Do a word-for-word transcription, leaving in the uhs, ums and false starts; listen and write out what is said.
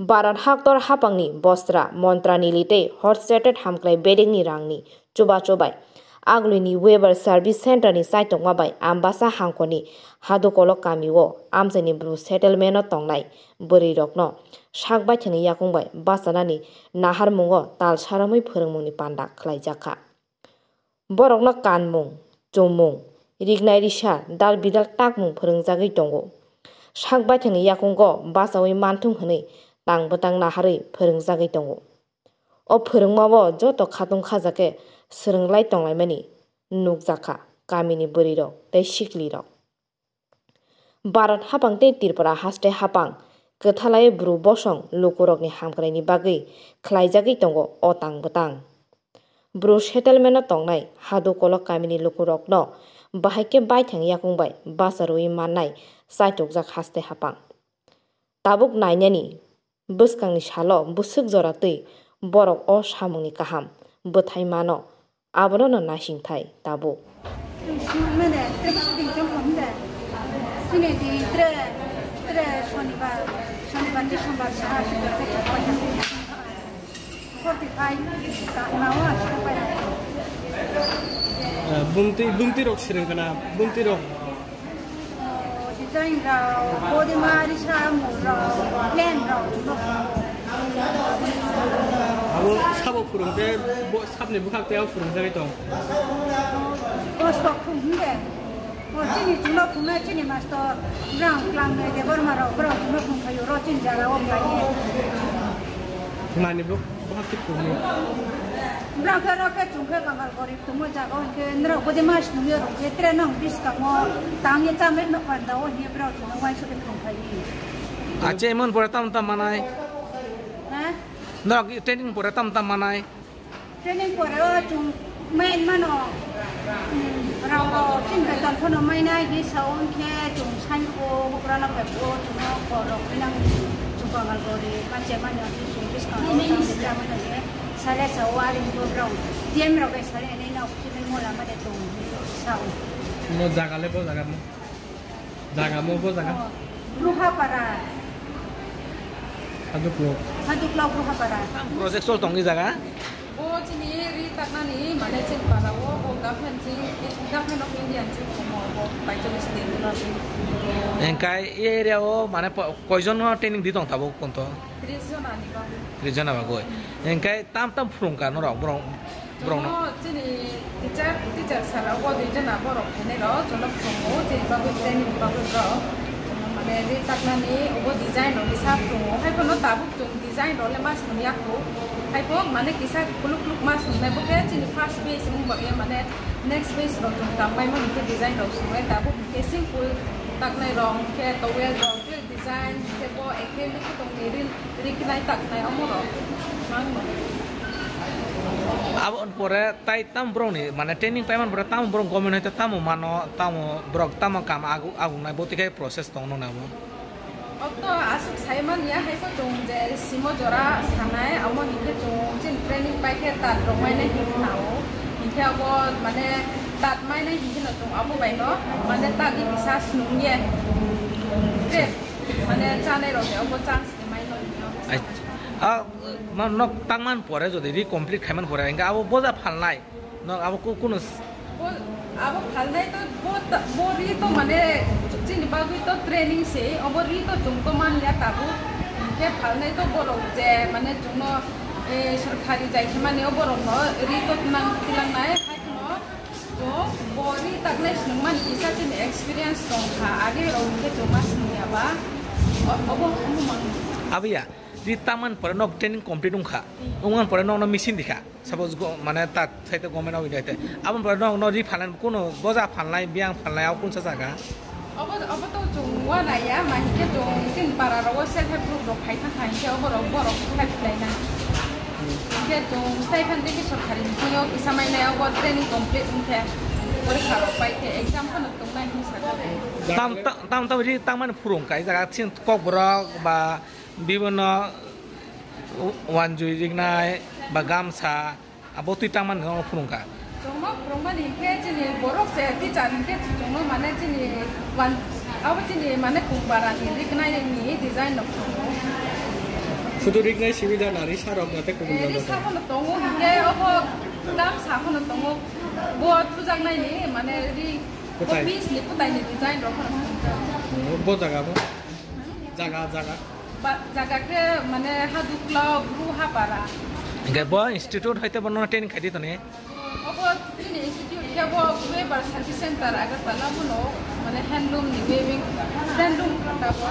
Bharat haktor hapangni bostra, montra nili tei horseted hamkrai bedekni rangni chubachu bai Agulini Weber Service Center ni chaitokma bai Ambasa hangkoni Hadukolok kami o amchaini Bru settlement o tongnai bwrwi rokno sak baithangni yakung bai bachanani naharmungo tal saramwi phwrwngmungni panda khlaijakha. Borokno kanmung, chumung, rignai risa, dal bidal takmung phwrwngjagwi tongo. Sak baithangni yakungo bachaui manthung hwnwi tang bwtang naharwi phwrwngjagwi tongo. O phwrwngmao joto khatung khajakhe swrwnglai tonglaimani nukjakha kamini bwrwirok tei siklirok. Bharat hapang tei Tripura haste hapang kwthalai Bru bosong lukurokni hamkraini bagwi khlaijagwi tongo o tang bwtang. Bru settlement-o tongnai Hadukolok kamini lukurokno bahai khe baithang yakung bai bacharwi mannai chaitokjak haste hapang. Tabuk nainani bwskangni salo bwswk jora twi borok o samungni kaham bwthai mano, abono no naisingthai tabuk. Mane, tre bwswk twi chong hwn de. Chini di tre, tre Shonibar, Shonibar ni Sombar saha se forty five ka nawa se pai. Bumti, bumti rok sireng kana, bumti rok. Design rok, body mari samung rok, plan rok, no. Abo sabo phurung te, bo sabni bukhak te abo phurung jagwi tong. Bo sok phung hinde. Bo chini chwngno phungnai chini mastor, brang klang nai de borma rok, brang chwngno phung phaio, ro chini jaga o khlai. Mani bo, bukhak te phurung. Brang khe ro khe chwng khe kangal gorib. Tongmo jaga o hwnkhe norok bodi mas nungya rok khe tre nong biskango tangya chamai no panda o hwnwi borok tongma uansukhe thangphai. Ache, emon pore tam tam manai? Ha? Norok training pore tam tam manai? Training pore o chwng main mano. Hmm, rao rao chini beton phano mainai hwnwi sao hwnkhe chwng saimbo bukrano pepgo chwngno kok rok khe nang chwng kangal gori manche manya hwnwi chwng biskango tangya chamai no hwnwi. Sale sa o ari bo brong. D M rok bai sale ene na office ni mola ma de tong sa o. No jaga le bo jaga mo. Jaga mo bo jaga. Bruha para. Haduk lo. Haduk lo Bruha para. Project sol tong i jaga. Bo chini ri taknani mane chini para o bo government chini, government of India chini komo bo bai chini state no. Engkai e area o mane po-, koijon no training di tong tabo konto. Tris jona ni bagwi. Tris jona bagwi. Engkai tam tam phurung ka norok borok, borok no. Chini teacher, teacher sir rok bo dui jona borok phainai rok, jono phurungo, chini bagwi training bagwi borok. Mane ri taknani obo design rok ni sa phurungo. Hai phano tabuk chwng design rok le ma swng ya kho. Hai bo mane kisa kuluk kuluk ma swng nai bo khe chini first batch wng bagwi mane next batch rok chwng tang bai mani khe design rok swng nai tabuk khe simple taknai rok khe towel rok khe design khe bo ekhe likhe tong ni ri. Riknai taknai omo rok. Mang no. Abo pore tai tam borok ni mane training paiman pore tam borok government hai tam mano tam borok tam kam agu agu nai boti kai process tong no nabo. Okto asuk sai man ya hai ko tung je simo jora sanai amo hingke tung jin training pai ke tat rok mai nai hingke nao hingke abo mane tat mai nai hingke no tung abo bai no mane tat ni bisa snung ye. Tre mane chanai rok ni abo chance. Ai, ah, ma, nok tangman pore jodi ri complete khaiman pore, engka abo boja phalnai, nok abo ku-, kunu s- Bo, abo phalnai to, bo ta-, bo ri to mane chini bagwi to training se, abo ri to chwng to man ya tabuk. Hingke phalnai to borok je mane chwngno, eh, sorkari jai khe mani o borok no ri to nang tilangnai, hai kheno Chwng bo ri taknai swngmani kisa chini experience tongkha, age rok hwnkhe chwng ma swngya ba, o-, obo wngmang. Abiya, ri takman pore nok training complete wngkha, wngman pore nokno machine dikha, suppose go, mane tat saite government of India te, aboni pore nokno ri phalnai, kuno boja phalnai, biyang phalnai, abo kunsa jaga? Obo, obo to chwng uanai ya, ma hinkhe chwng chini para rogo self help group rok khai thang kha hinkhe obo rok borok help khlai na. Hinkhe chwng stipend tei sorkari ni thing yo kisa mai nai obo training complete wngkhe porikha rok pai khe exam phano tongnai hinwi sakha. Tam, tam, tam, tam ri tangmani phurung kha, jaga chini kokborok ba bibinno wanjui rignai ba gamsa. Abo twi tangmani no phurung kha. Chwngno phurungmani hinkhe chini borok se teacher hinkhe chwngno mane chini wan-, abo chini mane kung barani riknai ni design no phurungo. Photo riknai sibida nari sarok na tei kubun Eh, ri rok. Sahono tongo, hingke obo dam sahono tongo. Bo thujaknaini, mane, ri Kwtai? Office ni kwtaini design rok hono tongo. Bo jaga bo? Jaga, jaga. Ba, jaga khe, mane, Hadukla, Bru Hapara. Hingke bo institute hoite bono training khaidi toni? Obo chini institute khe bo Weaver Service Center Agartala bono, mane, handloom ni weaving, handloom kanta bo.